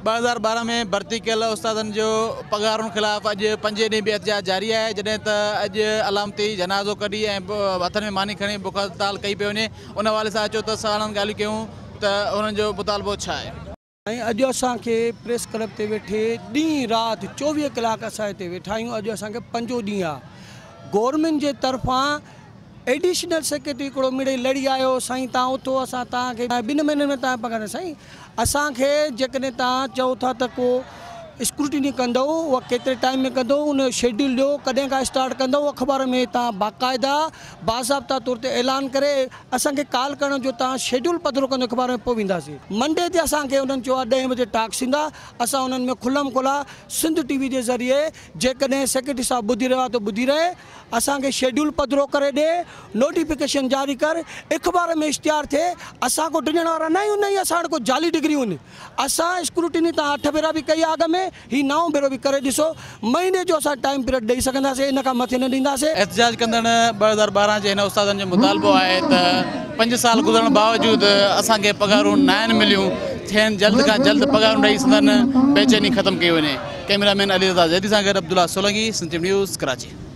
2012 ۾ ڀرتي ڪيل استادن جو پگهارن خلاف اڄ پنجين ڏينهن به احتجاج جاري آهي، جڏهن ته اڄ علامتي جنازو ڪڍي ۽ هٿن ۾ ماني کڻي بک هڙتال ڪئي پئي وڃي. ان حوالي سان اچو ته ساڻن ڳالهيون ڪيون ته انهن جو مطالبو ڇا آهي. ۽ اڄ اسان کي پريس ڪلب تي ويٺي ڏينهن رات 24 ڪلاڪ اسان هتي ويٺا آهيون، اڄ اسان کي پنجون ڏينهن آهي. گورنمينٽ جي طرفان ايڊيشنل سيڪريٽري هڪڙو مڙئي لڙي آيو، سائين تان اٿو اسان تان کي 2 مهينن ۾ تان پگهار، سائين اسان کي جيڪڏهن تان چئو ٿا ته ڪو اسڪروٽني ڪندؤ اها ڪيتري ٽائيم ۾ ڪندؤ ان جو شيڊيول ڏيو ڪڏهن کان اسٽارٽ ڪندؤ اخبار ۾ تان باقاعده باضابطا طور تي اعلان ڪري اسان کي ڪال ڪرڻ جو تان شيڊيول پڌرو ڪندو اخبار ۾ پوء وينداسين. منڊي تي اسان کي انهن چيو آهي 10 بجي ٽاڪس ٿيندا، اسان انهن ۾ کلم کلا سنڌ ٽي وي جي ذريعي جيڪڏهن سيڪريٽري صاحب ٻڌي رهيو آهي ته ٻڌي رهي، اسان کي شيڊيول پڌرو ڪري ڏي، نوٽيفڪيشن جاري ڪر، اخبار ۾ اشتهار ٿئي، اسان ڪو ڊڄڻ وارا نه آهيون نه ئي اسان وٽ ڪو جعلي ڊگريون آهن، اسان اسڪروٽني تان 8 ڀيرا به ڪئي آهي اڳ ۾، هي نائون ڀيرو به ڪري ڏسو، مهيني جو اسان ٽائيم پيريڊ ڏئي سگهنداسين ان کان مٿي نه ڏينداسين. احتجاج ڪندڙ 2012 جي هن استادن جو مطالبو آهي ته 5 سال گذرڻ باوجود اسان کي پگهارون ناهن مليون، کين جلد کان جلد پگهارون ڏئي سندن بيچيني ختم ڪئي وڃي. ڪئميرا مين علي رضا زيدي سان گڏ Abdullah Solangi, Sindh T V news, Karachi.